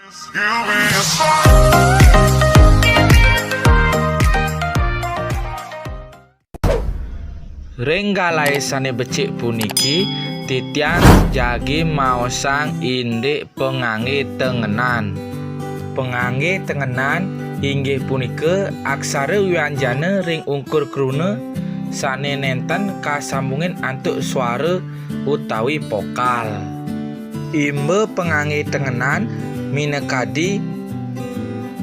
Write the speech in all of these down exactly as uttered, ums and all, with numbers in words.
Ring galahé sané becik puniki, titiang jagi maosang indik panganggé tengenan. Panganggé tengenan inggih punika aksara wianjana ring ungkur kruna sané nénten kasambungin antuk suara utawi vokal. Imba panganggé tengenan minakadi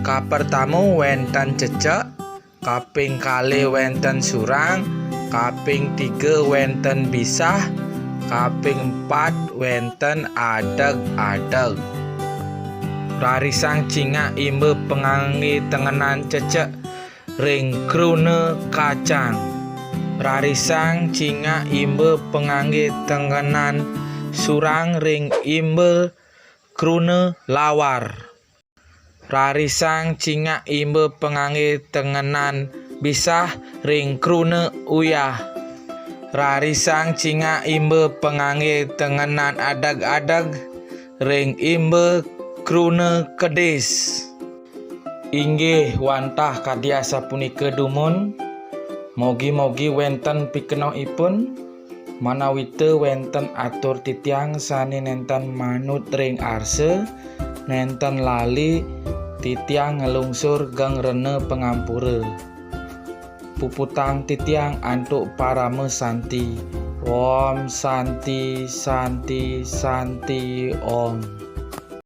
kapertama wénten cecek, kaping kalih wénten surang, kaping tiga wénten bisah, kaping empat wénten adeg-adeg. Rarisang cingak imba panganggé tengenan cecek ring kruna kacang. Rarisang cingak imba panganggé tengenan surang ring imba kruna lawar. Rarisang cingak imba panganggé tengenan bisah ring kruna uyah. Rarisang cingak imba panganggé tengenan adeg-adeg ring imba kruna kedis. Inggih wantah kadi asapunika dumun, mogi-mogi wénten pikenohipun, manawita wénten atur titiang sané nénten manut ring arsa, nénten lali titiang nglungsur geng rena pangampura. Puputang titiang antuk parama santi. Om Santi, Santi, Santi, Om.